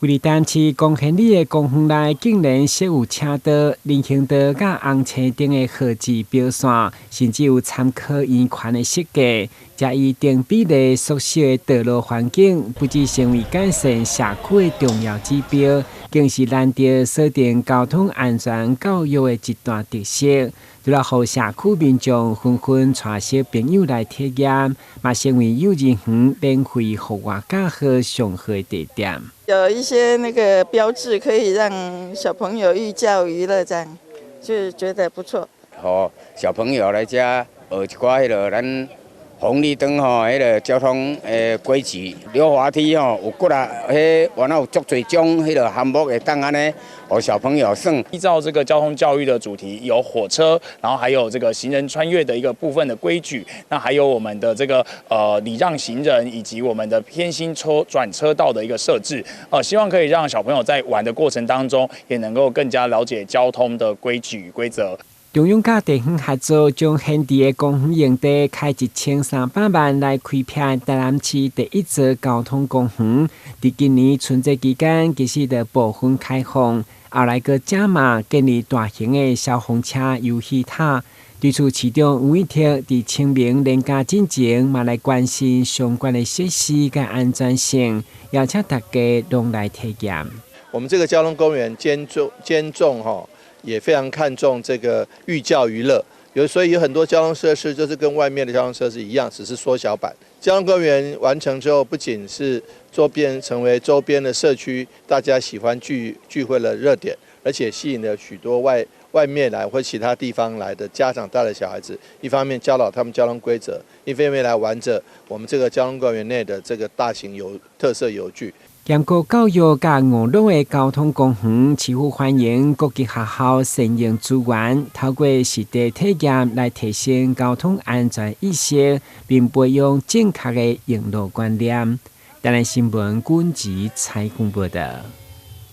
位佇台南市光玄里的公園內，竟然設有車道、人行道佮紅青燈的號誌標線，甚至有參考圓環的設計，這以等比例縮小的道路環境，不只成為改善社區的重要指標，更是難得鎖定交通安全教育的一大特色。除了予社區民眾紛紛帶小朋友來體驗，嘛成為幼兒園免費戶外教學上好的地點。有一些那個標誌可以讓小朋友寓教於樂，這樣就覺得不錯。予小朋友來遮學一寡彼个咱紅綠燈吼，彼个交通的規矩，溜滑梯吼有幾若，彼原來有足濟種彼个項目會當按呢，予小朋友耍。依照這個交通教育的主題，有火車，然後還有這個行人穿越的一個部分的規矩，那還有我們的這個禮讓行人，以及我們的偏心車轉車道的一個設置，希望可以讓小朋友在玩的過程當中，也能夠更加了解交通的規矩規則。中央佮地方合作，將閒置的公園用地開1300萬來開闢台南市第一座交通公園。佇今年春節期間，其實就部分開放，後來閣加碼建立大型的消防車遊戲塔。對此，市長黃偉哲佇清明連假進前，嘛來關心相關的設施佮安全性，邀請大家攏來體驗。我們這個交通公園兼重吼，也非常看重這個寓教於樂，所以有很多交通設施就是跟外面的交通設施一樣，只是縮小版。交通公園完成之後，不僅是周邊成為周邊的社區大家喜歡聚會的熱點，而且吸引了許多外面來或其他地方來的家長帶著小孩子，一方面教導他們交通規則，一方面來玩著我們這個交通公園內的這個大型特色遊具。兼顧教育佮娛樂的交通公園，市府歡迎各級學校善用資源，透過實地體驗來提升交通安全意識，並培養正確的用路觀念。台南新聞軍籍採訪報道。